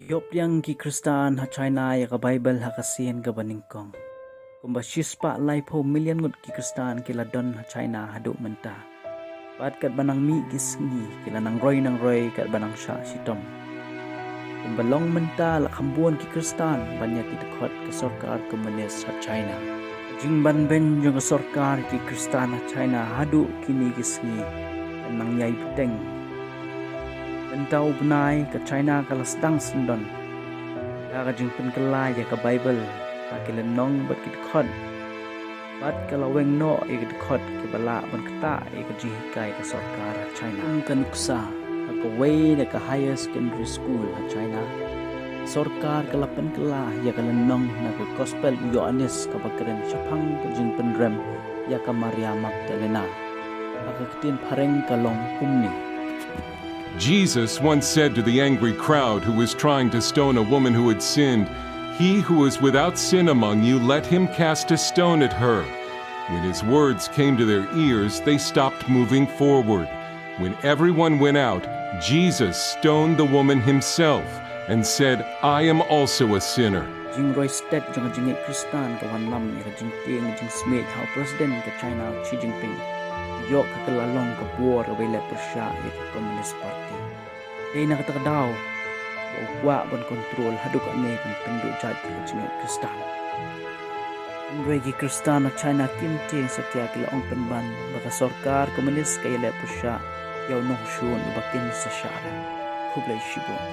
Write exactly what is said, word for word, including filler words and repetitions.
Ïoh pdiang ki Khristan ha China ïa ka Baibl ha ka sien kaba nyngkong. Kumba shispah laiphew million ngut ki Khristan ki la don ha China haduh mynta. Bad katba nang mih ki sngi ki la nang roi nang roi katba nang shah shitom. Kumba long mynta la kham bun ki Khristan ban ïa ki dkhot ka sorkar komunis ha China. Jingbanbeiñ jong ka sorkar ki Khristan ha China haduh kine ki sngi kan nang ïai bteng. Mynta u bnai ka China ka la sdang syndon ïa ka jingpynkylla ïa ka Baibl ha ki lynnong bad ki dkhot. Bad ka la weng noh ïa ki dkhot kiba lah ban ktah ïa ka jinghikai ka sorkar ha China. Kum ka nuksa ha kawei na ka higher secondary school ha China, sorkar ka la pynkylla ïa ka lynnong na ka Gospel u Ïoannis kaba kren shaphang ka jingpynrem ïa ka Maria Magdalena. Ha ka ktien phareng ka long kumne. Jesus once said to the angry crowd who was trying to stone a woman who had sinned, "He who is without sin among you, let him cast a stone at her." When his words came to their ears, they stopped moving forward. When everyone went out, Jesus stoned the woman himself and said, "I am also a sinner." Jingroi stet jong ka jingngeit Khristan ka wanlam ïa ka jingtieng jingsmiej ha u President ka China u Xi Jinping. Ïoh ka kylla long ka bor kaba ïaleh pyrshah ïa ka Communist Party. Dei na kata ka daw ba u kwah ban kontrol haduh katne ban pynduh jait ïa ka jingngeit Khristan. Hynrei ki Khristan ha China kim tieng satia ki la ong pynban ba ka sorkar komunis ka ïaleh pyrshah ïa u nongshun uba kin sa shah rem. Khublei shibun.